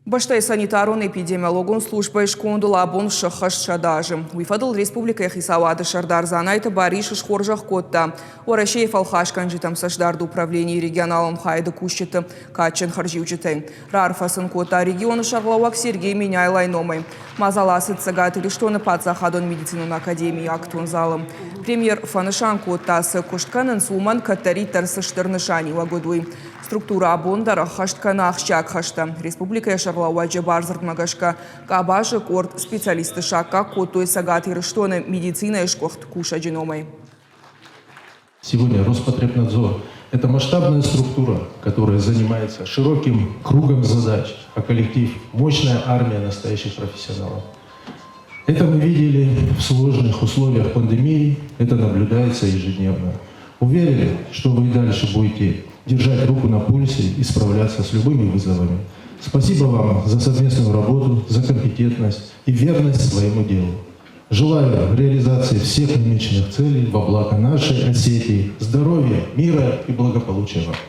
Бӕстӕйы санитарон-эпидемиологон службӕйы скондыл абон сӕххӕст 100 азы. Уый фӕдыл республикӕйы хицауады сӕрдар Дзанайты Барис схорзӕх кодта Уӕрӕсейы фӕлхасгӕнджытӕм цӕстдарды управленийы регионалон хайады кусджыты кадджын хӕрзиуджытӕй. Раарфӕ сын кодта регионы сӕргълӕууӕг Сергей Меняйлайы номӕй. Мадзал ацыд Цӕгат Ирыстоны паддзахадон медицинон академийы актон залы. Премьер фӕнысан кодта, цы куыст кӕнынц, уымӕн кӕддӕриддӕр цы стыр нысаниуӕг уыд, уый. Структурӕ абон дӕр ӕххӕст кӕны ахсджиаг хӕстӕ. Республикӕйы сӕргълӕууӕджы бардзырдмӕ гӕсгӕ къабазы къорд специалистты саккаг кодтой Цӕгат Ирыстоны медицинӕйы сгуыхт кусӕджы номӕй. Сегодня Роспотребнадзор – это масштабная структура, которая занимается широким кругом задач, а коллектив – мощная армия настоящих профессионалов. Это мы видели в сложных условиях пандемии, это наблюдается ежедневно. Уверены, что вы и дальше будете держать руку на пульсе и справляться с любыми вызовами. Спасибо вам за совместную работу, за компетентность и верность своему делу. Желаю реализации всех намеченных целей во благо нашей Осетии, здоровья, мира и благополучия вам.